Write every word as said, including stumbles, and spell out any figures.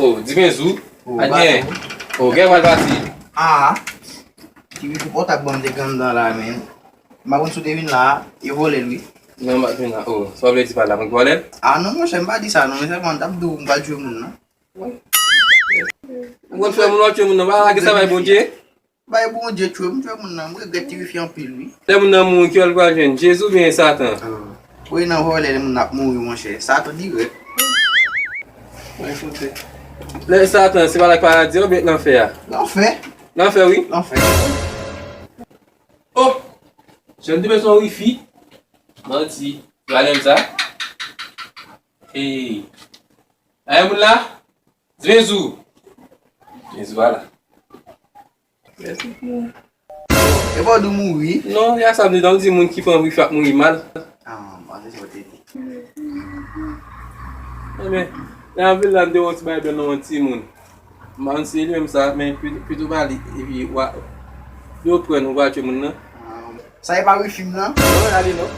Oh, di Benzou. Oh, a gen. Oh, gen pral pati. Ah. Ti wi pou pòtab ban m te gen anndan la, men. M pa konn si w te vin la, yo vòlè l, wi. Non, m pa t vin la. Oh, sa w vle di pa la, mwen k vòlè l? Ah, non, monchè, m pa di sa, non, men sèlman m t ap di w, m pral tchwe moun nan. M konn fè moun wè tchwe moun nan, pa lage sa bay Bondye. Bay Bondye tchwe m, tchwe moun nan, m regrèt ti wifi anpil, wi. Lè moun nan mouri, ki wè l pral jwenn? Jezi oubyen Satan? Ah. Wi, nan vòlè, lè moun nan ap mouri, monchè. Satan dirèk. Mwen foute. Lè Satan, se pa la k paradi a oubyen lanfè a? Lanfè. Lanfè, wi. Lanfè. Oh! Jèn te bezwen wifi. Manti. Valè m sa. Hey. Ay, moun la? Di Benzou. Benzou pa la. Mèsi pou. E pa w di w mouri? Non, ya sa m di, non, m di moun ki pran wifi ap mouri mal. Ah, m panse se w te di. Ebyen, lè anpil la, m te wè yon ti bagay bèl nan yon timoun. M pa konn si se li menm sa, men pi-, pito pa li, epi wa, yo pran nou, wa tchwe moun nan. Ah, sa e pa wifi m nan? Non, ale non.